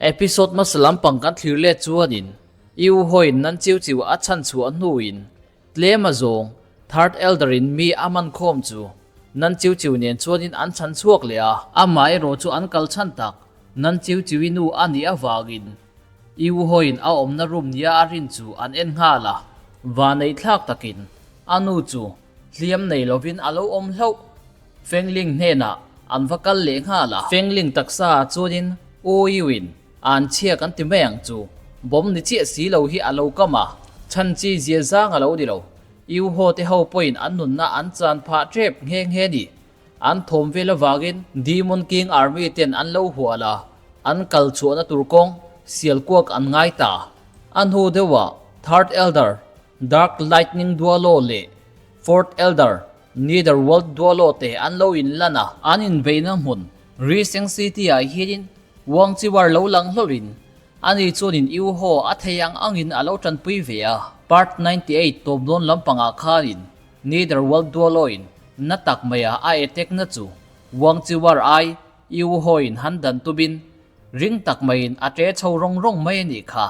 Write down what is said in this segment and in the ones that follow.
Episode hmasa lampang kan thlir let chuanin I u hawiin nan chiu chiu a chhan chhuah hnuin tlem a zawng Third Elder in mi a man khawm chu nan chiu chiu nen chuanin an chhan chhuak leh a. Amah erawh chu an kal chhan tak nan chiu chiu i nu a nih avangin I u hawiin a awmna room nia a rin chu an en nghal a. Vaneih thlak takin a nu chu hliam nei lovin a lo awm hlauh. Fengling hnenah an va kal leh nghal a. Fengling taksa ah chuanin U Iuin an chhia kan ti mai ang chu, bawm ni chiah si lo hi a lo kam a, chhan chi zia zang a lo ni lo. Iu haw te ho pawhin an nunna an chan phah tep nghe nghe ni. An thawm vel avangin Demon King Army ten an lo hual a, an kal chhuahna tur kawng sial kuak an ngai ta. A hnu deuhah Third Elder Dark Lightning Dualo leh Fourth Elder Nether World Dualo te an lo inlan a, an inbeihna hmun Riseng City ah hianin Wang Chiwar lo lang hlawlhin ani chuanin Yu Ho a thei ang angin a lo tanpui ve a. Part 98 tawp dawn lampangah khanin Nether World Dualo in na tak maia a attack na chu Wang Chiwar ai Yu Ho in han dan tubin ring tak maiin a ṭe chho rawng rawng mai a nih kha.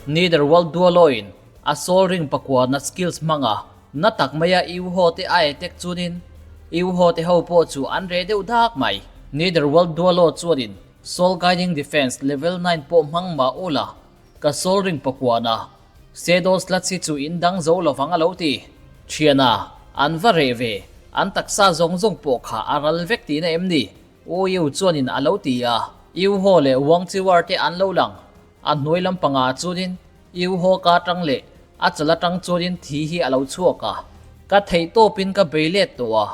Nether World Dualoin a Soul Ring pakuana skills hmanga na tak maia Yu Ho te a attack chunin Yu Ho te ho pawh chu an reh deuh dak mai. Nether World Dualo chuanin Soul Guiding Defense level 9 pawh hmang mah ula ka Soul Ring pakuana Sedos la chi chu in dang zo lovang a lo ti. Thiana, an va reh ve, an taksa zawng zawng pawh kha a ral vek tihna em ni? U Yu chuanin a lo ti a. Yu Ho leh Wang Chiwar te an lo lang. A hnuai lampangah chuanin Yu Ho ka tang leh a chal atang chuanin thi hi a lo chhuak a. Ka theih tawpin ka bei let tawh a,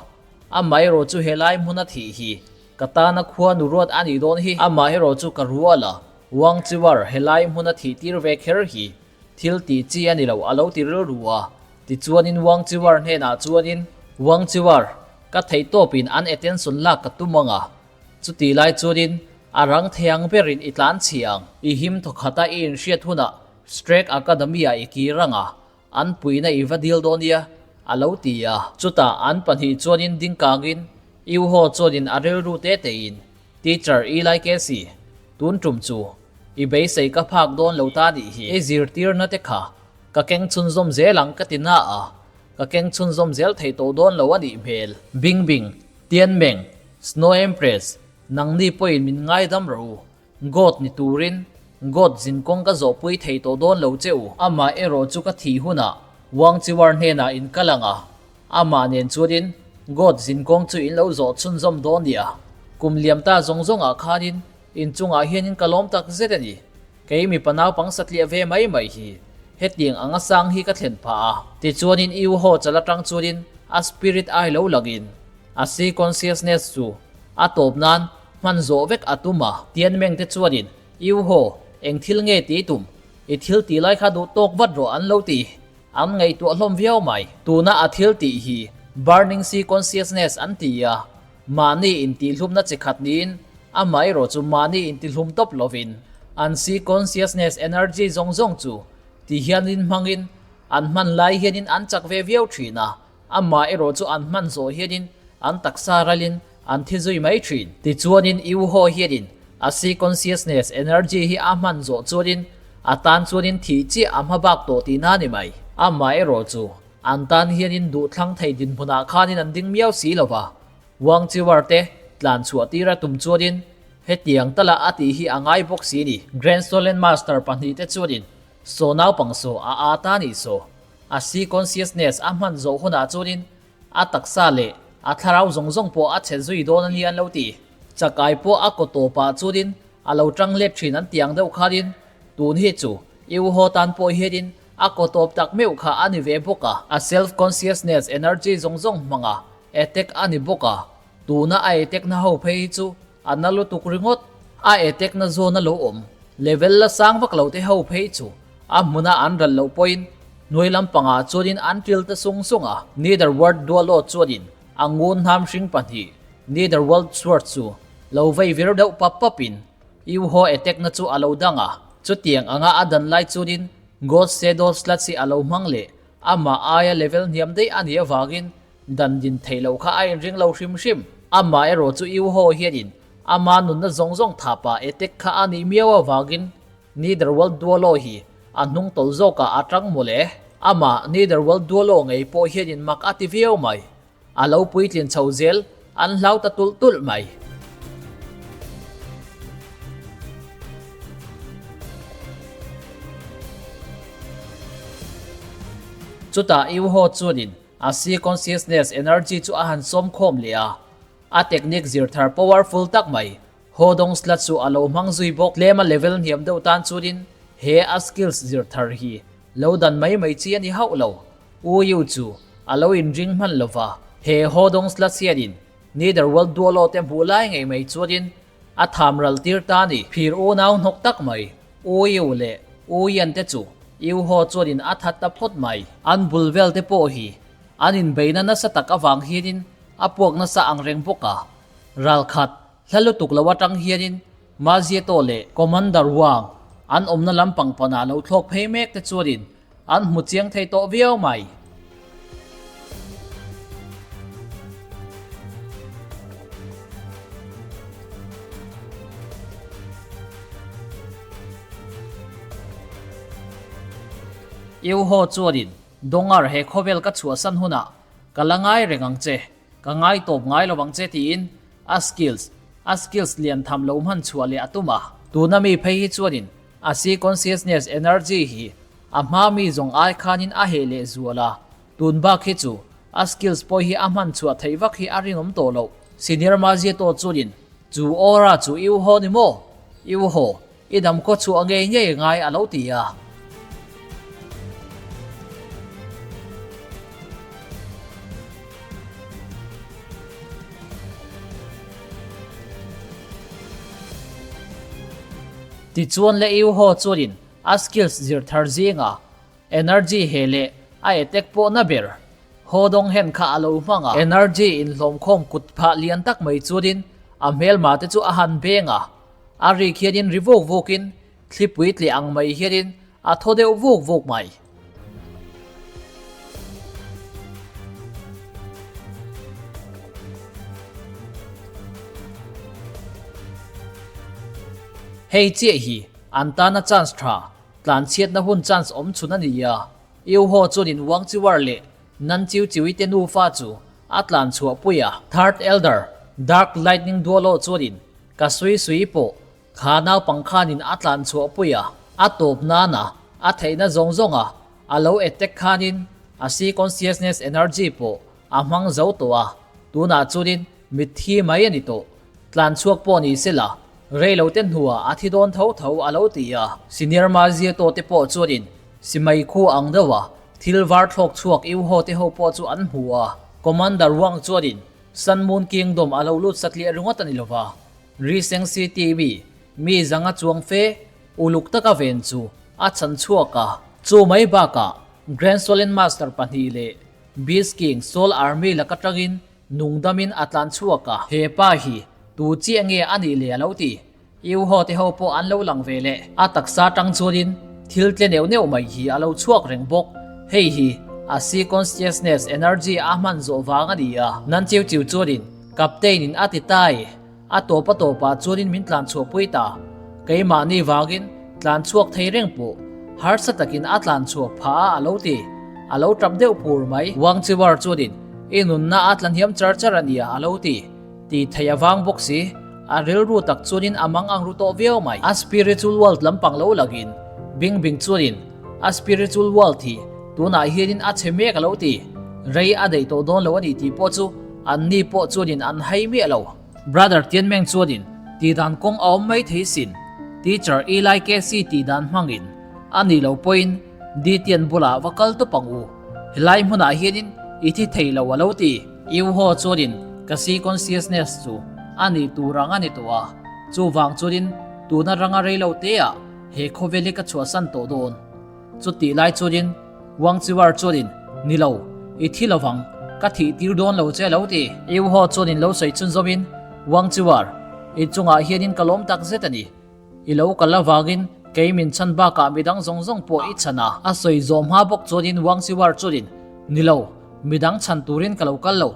amaherawh chu helai hmuna thih hi ka tana khua nu ruat a nih dawn hi. Amaherawh chu ka rual a, Wang Chiwar helai hmuna thih tir ve kher hi thil tih chi a ni lo a lo ti rilru a. Tichuanin Wang Chiwar hnenah chuanin, Wang Chiwar, ka theih tawpin an attention lak ka tum ang a. Chutih lai chuanin a rang thei ang berin i tlan chhi ang. I him thawkhat a i inhriat hunah Strake Academy-ah i kir ang a, an puihna i va dil dawn nia, a lo ti a. Chutah an pahnih chuanin ding kangin Yu Ho chuanin a rilru te tein, Teacher Eli Casey, tun tum chu i beisei ka phak dawn lo ta nih hi. I zirtirna te kha ka keng chhunzawm zel ang ka ti na a, ka keng chhunzawm zel thei tawh dawn lo a nih hmel. Bing Bing, Tian Meng, Snow Empress, nangni pawhin min ngaidam rawh u. God ni turin God zin kawng ka zawhpui thei tawh dawn lo che u. Amah erawh chu ka thih hunah Wang Chiwar hnenah in kal ang a, amah nen chuanin God zin kawng chu in lo zawh chhunzawm dawn nia. Kum liam ta zawng zawngah khanin in chungah hianin ka lawm tak zet a ni. Kei mipa naupang satliah ve mai mai hi hetiang anga sang hi ka thlen phah a. Tichuanin I U Ho chal atang chuanin a spirit ai lo langin a sea consciousness chu a tawp nan hman zawh vek a tum a. Tianmeng te chuanin, Iu haw, eng thil nge tih tum? I thil tih lai kha duh tawk vat rawh an lo ti. An ngaihtuah hlawm viau mai. Tuna a thil tih hi Burning Sea Consciousness an ti a, mahni intihhlumna chi khat niin amaherawh chu mahni intihlum tawp lovin an sea consciousness energy zawng zawng chu ti hianin hmangin an hman lai hianin an chak ve viau thin a. Amah erawh chu an hman zawh hianin an taksa ralin an thi zui mai thin. Tichuanin Yu Ho hianin a sea consciousness energy hi a hman zawh chuanin a tan chuanin thih chiah a hma bak tawh tihna a ni mai. Amah erawh chu an tan hianin duhthlang thei dinhmunah khanin an ding miau si lo va, Wang Chiwar te tlan chhuah tir a tum chuanin hetiang tala a tih hi a ngai bawk si ni. Grand Solen Master pahnihte chuanin saw naupang saw a a ta nih saw. A sea consciousness a hman zawh hunah chuanin a taksa leh a thlarau zawng zawng pawh a chhe zui dawn a ni an lo ti. Chakai pawh a kaw tawpah chuanin a lo tang let thin an ti ang deuh khanin tun hi chu Iu Ho tan pawh hianin a kaw tawp tak meuh kha a ni ve bawk a. A self consciousness energy zawng zawng hmanga attack a ni bawk a, tuna a attack na ho phei hi chu a na lutuk ringawt. A attack na zawn a lo awm level la sang vak lo te ho phei chu A hmuna an ral loh pawhin hnuai lampangah chuanin an ṭil ta sung sung a. Netherworld Dualo chuanin a ngun hnam hring pahnih Netherworld Sword chu lo vei vir deuh pap papin Yu Ho attack na chu a lo dang a. Chutiang anga a dan lai chuanin God Shadow Slash hi a lo hmang leh. Amah aia level hniam daih a nih avangin dan din theih loh kha a inring lo hrim hrim. Amah erawh chu Iuho hianin ama nunna zawng zawng thapa attack kha a nih miau avangin Netherworld Duolo hi a hnung tawlh zawkah a tang mawle. Amah Netherworld Duolo ngei pawh hianin mak a ti viau mai. A lo puitlin chho zel, an hlau ta tulh tulh mai. Chutah Iuho chuanin a sea consciousness energy chu a han sawm khawm leh a, a technique zir thar powerful tak mai, Hodong Slat chu a lo hmang zui bawk. Tlema level hniam deuh tan chuanin he a skills zir thar hi lo dan mai mai chi a ni hauh lo. U Yu chu a lo inring hman lo va, he Hodong Slat hianin Netherworld Duolo te hmuh lai ngei mai chuanin a tham ral tir ta a ni. Phir unau hnawk tak mai U Yu leh U Yan te chu Yu Ho chuanin a that ta phawt mai. An bul vel te pawh hi an inbeihna nasa tak avang hianin a puak nasa ang reng bawk a, ralkhat Hla lutuk lo atang hianin Mazieto leh Commander Wang an awmna lampang panah lo thlawk phei mek te chuanin an hmu chiang thei tawh viau mai. Iuho chuanin Dongar he khawvel ka chhuahsan hunah ka la ngai reng ang che. Ka ngai tawp ngai lo ang che tiin a skills a skills lian tham lo hman chhuah leh a tum a. Tuna mi phei hi chuanin a sea consciousness energy hi a hma mi zawng ai khanin a heh leh zual a, tun bak hi chu a skills pawh hi a hman chhuah theih vak hi a rinawm tawh loh. Senior Maziato chuanin chu aura chu i u haw ni maw? I u haw, i dam khaw chhuah ngei ngei ngai a lo ti a. Tichuan le eu ho chuanin a skills zir thar zinga energy he leh a attack pawh na ber haw dawng hen kha a lo hmang a. Energy inhlawmkhawm kut phah lian tak mai chuanin a hmelma te chu a han beng a, a rik hianin ri vuk vukin thlipui tleh ang mai hianin a thaw deuh vuk vuk mai. Hei chiah hi an tana chance tha, tlanchhiatna hun chance awm chhun a ni a. Iu Ho chuanin Wang Chiwar leh Nan Chiu Chiui te nufa chu a tlan chhuah pui a. Third Elder, Dark Lightning Duolo chuanin ka sui sui pawh Kha naupang khanin a tlan chhuah pui a, a tawp nana a theihna zawng zawnga a lo attack khanin a sea consciousness energy pawh a hmang zo tawh a, tunah chuanin mitthi mai a ni tawh. Tlan chhuak pawh ni sela, rei lo te hnuah a thi dawn tho tho a lo ti a. Senior Maziato te pawh chuanin simai khu ang deuha thil var thlawk chhuak Iuho te ho pawh chu an hmu a, Commander Wang chuanin Sun Moon Kingdom a lo lut satliah ringawt a ni lova. Riseng City mi, mi zanga chuang fe, uluk taka ven chu a chhan chhuak a. Chu mai bakah Grand Solen Master pahnih leh Beast King Soul Army laka tangin nungdamin a tlan chhuak a. He pa hi tu chiah nge a nih le a lo ti. Iu ho te ho pawh an lo lang ve leh. A taksa tang chuanin thil tle neuh neuh mai hi a lo chhuak reng bawk. Hei hi a sea consciousness energy a hman zawh vang a ni a. Nan chiu chiu chuanin Captain in a ti tai. A tawp a tawpah chuanin min tlan chhuah pui ta. Keimahni vangin tlan chhuak thei reng pawh harsa takin a tlan chhuak phah a a lo ti. A lo tap deuh pur mai. Wang Chiwar chuanin i nunna a tla hniam char char a nia a lo ti. Ti thei a vang bawk si. A rilru tak chuanin a mang ang ru tawh viau mai. A spiritual world lampang lo lagin Bing Bing chuanin a spiritual world hi tunah hianin a chhe mek a lo ti. Rei a daih tawh dawn lo a ni tih pawh chu An ni pawh chuanin an hai miah lo. Brother Tianmeng chuanin tihdan kawng a awm mai thei sin. Teacher Eli Casey tihdan hmangin a nih loh pawhin Ditian bulah va kal tawp ang u. Helai hmunah hianin i thi thei lo a lo ti. Iu Ho chuanin ka sea consciousness chu a nih tur ang a ni tawh a, chuvang chuanin tuna ranga rei lo teah he khawvel hi ka chhuahsan tawh dawn. Chutih lai chuanin Wang Chiwar chuanin, Ni lo, i thi lovang, ka thih tir dawn lo che lo ti. Eu Ho chuanin lo sawi chhun zawmin, Wang Chiwar, i chungah hianin ka lawm tak zet a ni. I lo kal avangin Kei min chhan bakah midang zawng zawng pawh i chhan a. A sawi zawh hma bawk chuanin Wang Siwar chuanin, Ni lo, midang chhan turin ka lo kal lo,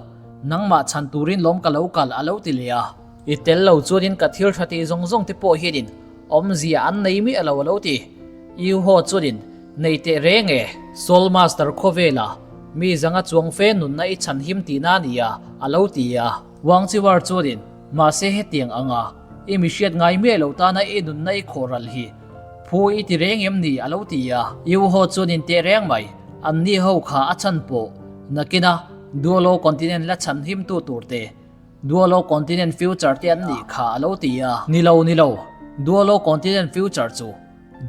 nangmah chhan turin lawm ka lo kal a lo ti leh a. I tel lo chuanin ka thil tha tih zawng zawng te pawh hianin awmzia an nei miah lo a lo ti. Yu Ho chuanin, Nei teh reng e, Soul Master khawvela mi zanga chuang fe nunna i chhan him tihna a nia a lo ti a. Wang Chiwar chuanin, Mahse hetiang anga i mi hriat ngai miah lo tana i nunna i khawh ral hi phu i ti reng em ni a lo ti a. Yu Ho chuanin teh reng mai, anni ho kha a chhan pawh nakina Duolo Continent la chhan himtu tur te Duolo Continent Future te an nih kha a lo ti a. Ni lo, ni lo. Duolo Continent Future chu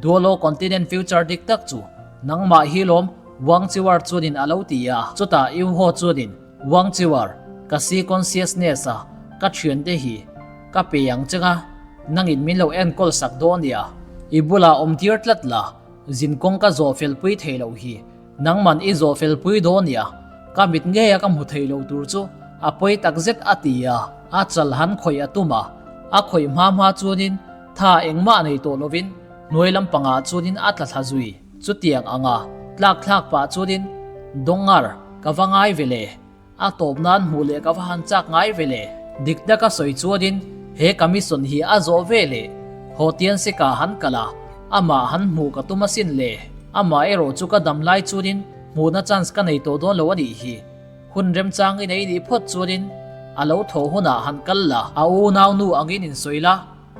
Duolo Continent Future dik tak chu nangmah hi lawm Wang Chiwar chuanin a lo ti a. Chutah Yu Ho chuanin Wang Chiwar, ka si consciousness a ka thiante hi ka pe ang cheng a, nangin min lo enkawl sak dawn nia. I bulah awm tir tlat la, zin kawng ka zawh fel pui thei loh hi. Nangman i zawh fel pui dawn nia, ka mit ngeia ka hmu thei lo tur chu a pawi tak zet a ti a, a chal han khawih a tum a, a khawih hma hma chuanin tha engmah nei tawh lovin hnuai lampangah chuanin a tla thla zui. Chutiang anga tlak thlak pah chuanin Dongar ka va ngai ve le. A tawp nan hmuh leh ka va han chak ngai ve le. Dik taka sawi chuanin he ka mission hi a zawh ve le. Haw tian se ka han kal a, amah han hmuh ka tum asin le. Amah erawh chu ka dam lai chuanin hmuhna chance ka nei tawh dawn lo a nih hi. Hun remchang i nei nih phawt chuanin a lo thawh hunah han kal la. A unau nu angin insawi la,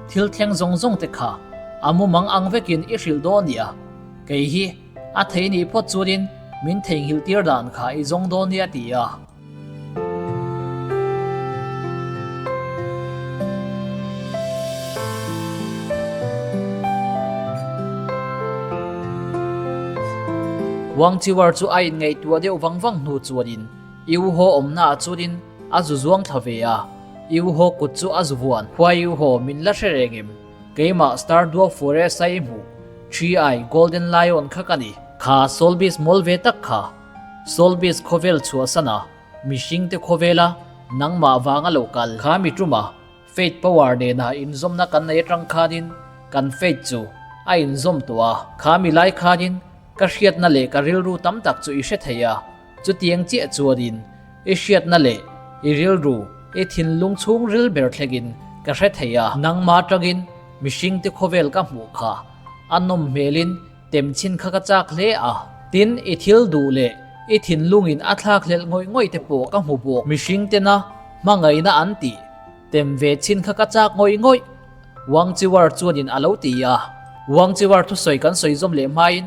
thil thleng zawng zawng te kha a mumang ang vekin i hrilh dawn nia. Kei hi A thei nih phawt chuanin min theihnghilh tir dan kha i zawng dawn nia ti a. Wang Chiwar chu a inngaihtuah deuh vang vang hnu chuanin Yu Ho awmna ah chuanin a zu zuang thla ve a, Yu Ho kut chu a zu vuan. Huai Yu Ho min la hre reng em? Keimah Star Dwarf Forest a i hmuh Tree Eye Golden Lion kha ka ni. Kha Solbis mawl ve tak kha. Solbis khawvel chhuahsan a, mihring te khawvela nangmah vanga lo kal. Kha mi ṭuma Fate Power nena inzawmna kan nei aṭang khanin kan Fate chu a inzawm tawh a. Kha mi lai khanin ka hriatna leh ka rilru tam tak chu i hre thei a. Chutiang chiah chuanin i hriatna leh i rilru, i thinlung chhungril ber thlengin ka hre thei a. Nangmah atangin mihringte khawvel ka hmuh kha a nawm hmelin temchhin kha ka chak hle a. Tin, i thil duh leh i thinlungin a thlak hlelh ngawih ngawih te pawh ka hmu bawk. Mihringtena hmangaihna an tih tem ve chhin kha ka chak ngawih ngawih, Wang Chiwar chuanin a lo ti a. Wang Chiwar thusawi kan sawi zawm leh hmain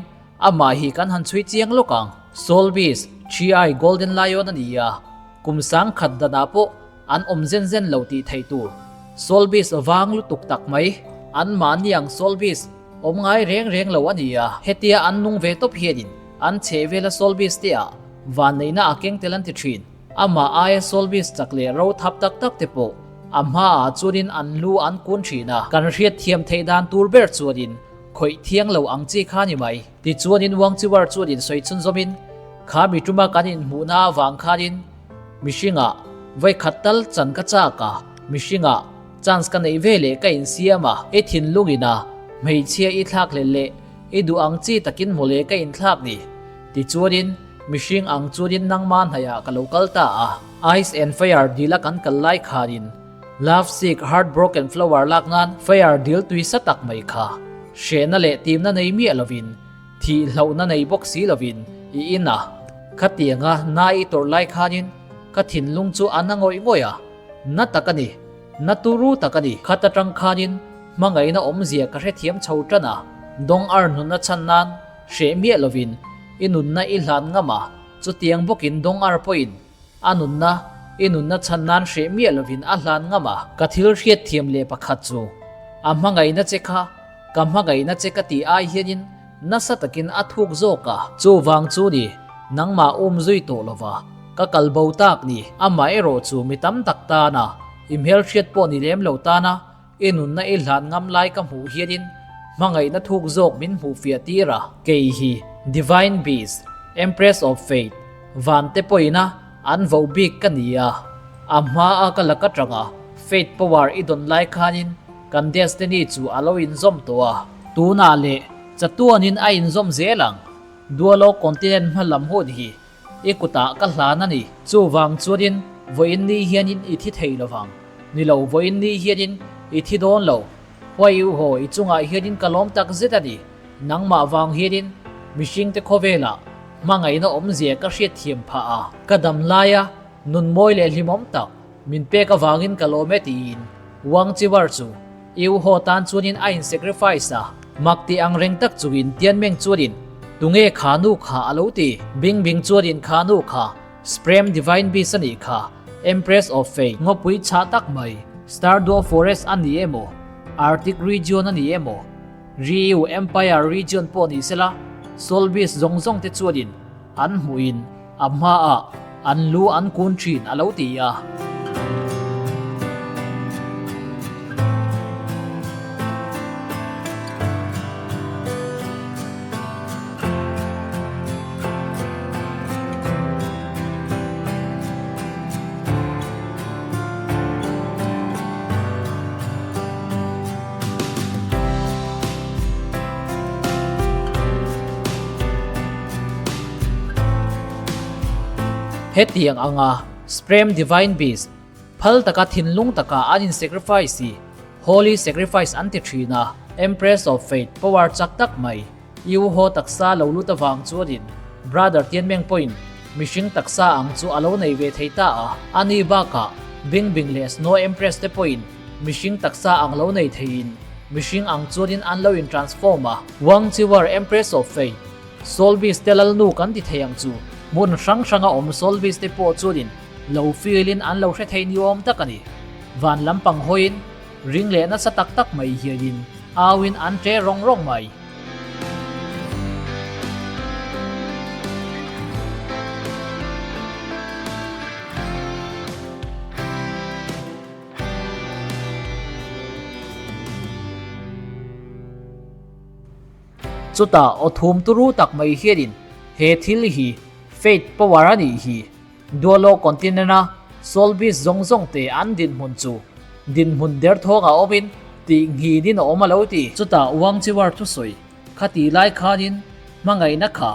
Amah hi kan han chhui chiang lawk ang. Soul Beast, Chi-Ai Golden Lion a ni a, kum sang khat danah pawh an awm zen zen lo tih theih tur. Soul Beast vang lutuk tak mai. Anmahni ang Soul Beast awm ngai reng reng lo a ni a, hetia an nung ve tawp hianin an chheh vela Soul Beast te ah vanneihna a keng tel an ti thin. Amah aia Soul Beast chak leh ro thap tak tak te pawh a hmaah chuanin an lu an kun thin a, kan hriatthiam theih dan tur ber chuanin Khawih thiang lo ang chi kha ni mai. Tichuanin Wang Chiwar chuan insawi chhunzawmin, Kha mi tuma kan inhmuhna avang khanin mihringah vawi khat tal chan ka chak a, mihringah chance ka neih ve leh ka insiam a, i thinlungin a hmeichhia i thlak hlel leh i duh ang chi takin mawle ka inthlak ni. Tichuanin mihring ang chuanin nangma hnaihah ka lo kal ta a. Ice and Fire dila kan kal lai khanin Love sick heart broken flower lak nan fire dil tui sa tak mai kha hrehna leh timna nei miah lovin thih hlauhna nei bawk si lovin i in a. Khatianga na i tawrh lai khanin ka thinlung chu a na ngawih ngawih a, na tak a ni, na turu tak a ni. Khat atang khanin hmangaihna awmzia ka hrethiam chho tan a, dawng ar nunna chhan nan hreh miah lovin i nunna i hlan ngam a, chutiang bawkin dawng ar pawhin A nunna, i nunna chhan nan hreh miah lovin a hlan ngam a. Ka thil hriat thiam leh pakhat chu, a hmangaihna che kha ka hmangaihna che ka tih ai hianin nasa takin a thuk zawk a. Chuvang chu ni, nangmah um zui tawh lova ka kal bo tak ni. Amah erawh chu mi tam tak tana, i hmelhriat pawh ni lem lo tana I nunna i hlan ngam lai ka hmuh hianin hmangaihna thuk zawk min hmuh fiah tir a. Kei hi Divine Beast, Empress of Fate, van te pawina an voh bik ka ni a. A hma a ka la ka tanga Fate power i dawn lai khanin kan destiny chu a lo inzawm tawh a. Tunah leh chatuanin a inzawm zel ang. Dualo continent hma lam hun hi i kutah ka hlan a ni. Chuvang chuanin vawiin ni hianin i thi thei lovang. Ni lo, vawiin ni hianin i thi dawn lo. Huai u haw, i chungah hianin ka lawm tak zet a ni. Nangmah vang hianin mihringte khawvelah hmangaihna awmzia ka hriatthiam phah a. Ka dam laia nun mawi leh hlimawm tak min pek avangin ka lawm e tiin Wang Chiwar chu Yu Ho tan chuanin a in sacrifice a. Mak tih ang reng tak chungin Tianmeng chuanin tunge kha nu kha a lo ti. Bing Bing chuanin kha nu kha Supreme Divine Beast a nih kha, Empress of Fate ngawpui chhah tak mai, Star Duo Forest a ni emaw, Arctic Region a ni emaw, Ryu Empire Region pawh ni sela, Soul Beast zawng zawng te chuanin an hmuhin a hmaah an lu an kun thin a lo ti a. Hetiang anga Supreme Divine Beast phal taka thinlung taka an in sacrifice hi Holy Sacrifice an ti thin a, Empress of Faith power chak tak mai. I u haw taksa lo lut avang chuanin Brother Tianmeng pawhin mihring taksa ang chu a lo nei ve thei ta a. Ani bakah Bing Bing leh Snow Empress te pawhin mihring taksa ang lo nei theiin mihring ang chuanin an lo in transform a. Wang Chiwar Empress of Faith, Soul Beast te lalnu kan ti thei ang chu hmun hrang hranga awm Soul Beast te pawh chuanin lo feel in an lo hre thei ni awm tak a ni. Van lampang hawiin ring leh nasa tak tak mai hianin auin an ṭe rawng rawng mai. Chutah aw thum turu tak mai hianin he thil hi Fate power a nih hi. Dualo continent-a Soul Beast zawng zawng te an dinhmun chu dinhmun derthawngah awmin tih nghinin a awm a lo ti. Chutah Wang Chiwar thusawi kha tih lai khanin hmangaihna kha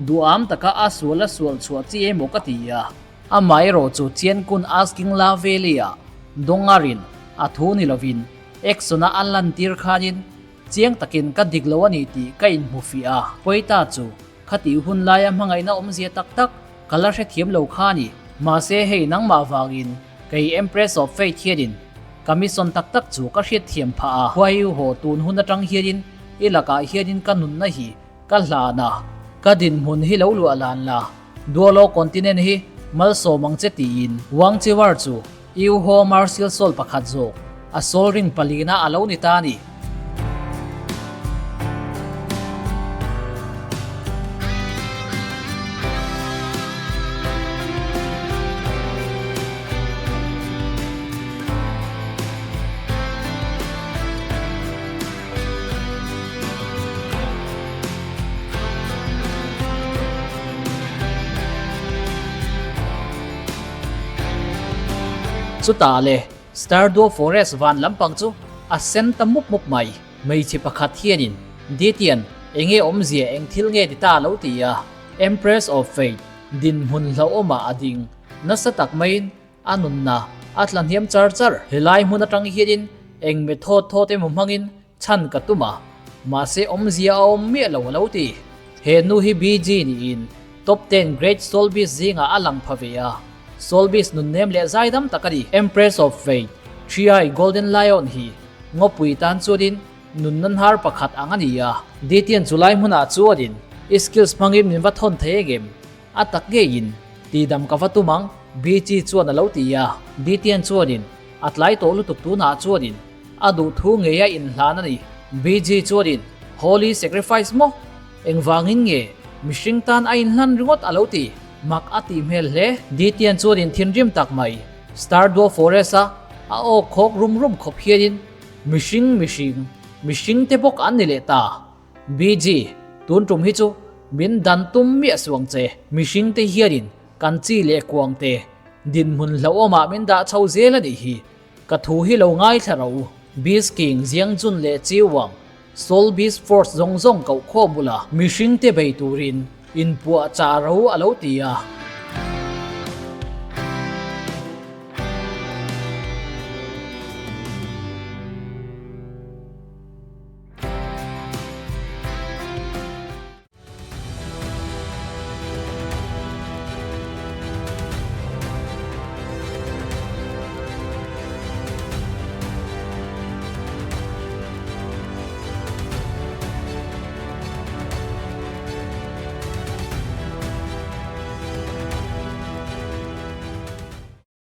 duham taka a sual a sual chhuah chi emaw ka ti a. Amaherawh chu Chiankun Asking La Valley-ah Dongarin a thu ni lovin action-a a lantir khanin chiang takin ka dik lo a ni tih ka inhmu fiah a. Pawita chu Khatih hun laia hmangaihna awmzia tak tak ka la hrethiam lo kha a ni. Mahse hei nangmah vangin kei Empress of Faith hianin ka mission tak tak chu ka hriatthiam phah a. Huai u haw tun hun atang hianin i lakah hianin ka nunna hi ka hlan a, ka dinhmun hi lo luah lan la, Duolo continent hi malsawm ang che tiin Wang Chiwar chu U Ho Martial Soul pakhat zawk a soul ring palina a lo ni ta a ni. Chutah le Stardew Forest van lampang chu a sen ta mup mup mai. Hmeichhe pakhat hianin Ditian enge awmzia eng thil nge ti ta lo ti a, Empress of Fate dinhmun hlauhawmah a ding nasa tak maiin a nunna a tla hniam char char. Helai hmun atang hianin eng method thawt emaw hmangin Chhan ka tum a, mahse awmzia a awm miah lo a lo ti. He nu hi BG niin Top Ten Great Soul Beast zingah a lang pha ve a, Soul Beast nunnem leh zaidam tak a ni. Empress of Fate, Three-Eye Golden Lion hi ngawpui tan chuanin nunna hnar pakhat ang a ni a. Ditian chulai hmunah chuanin i skills hmangin min va thawn thei engem? A tak ngeiin tidam ka va tum ang, BG chuan a lo ti a. Ditian chuanin a tlai tawh lutuk tunah chuanin A duh thu ngei a inhlan a ni. BG chuanin, Holy Sacrifice maw? Engvangin nge mihring tan a inhlan ringawt a lo ti? Mak a tih hmel hle. Ditian chuanin thinrim tak mai. Star Duo Forest a a aw khawk rum rum khawp hianin, Mihring, mihring, mihring te bawk an ni leh ta. BG, tun tum hi chu min dan tum miah suang che. Mihring te hianin kan chi leh kuang te dinhmun hlauhawmah min dah chho zel a nih hi. Ka thu hi lo ngaithla ro. Beast King, Jiang Jun leh Chi Wang, Soul Beast Force zawng zawng koh khawm ula, mihringte bei turin inpuahchah ro a lo ti a.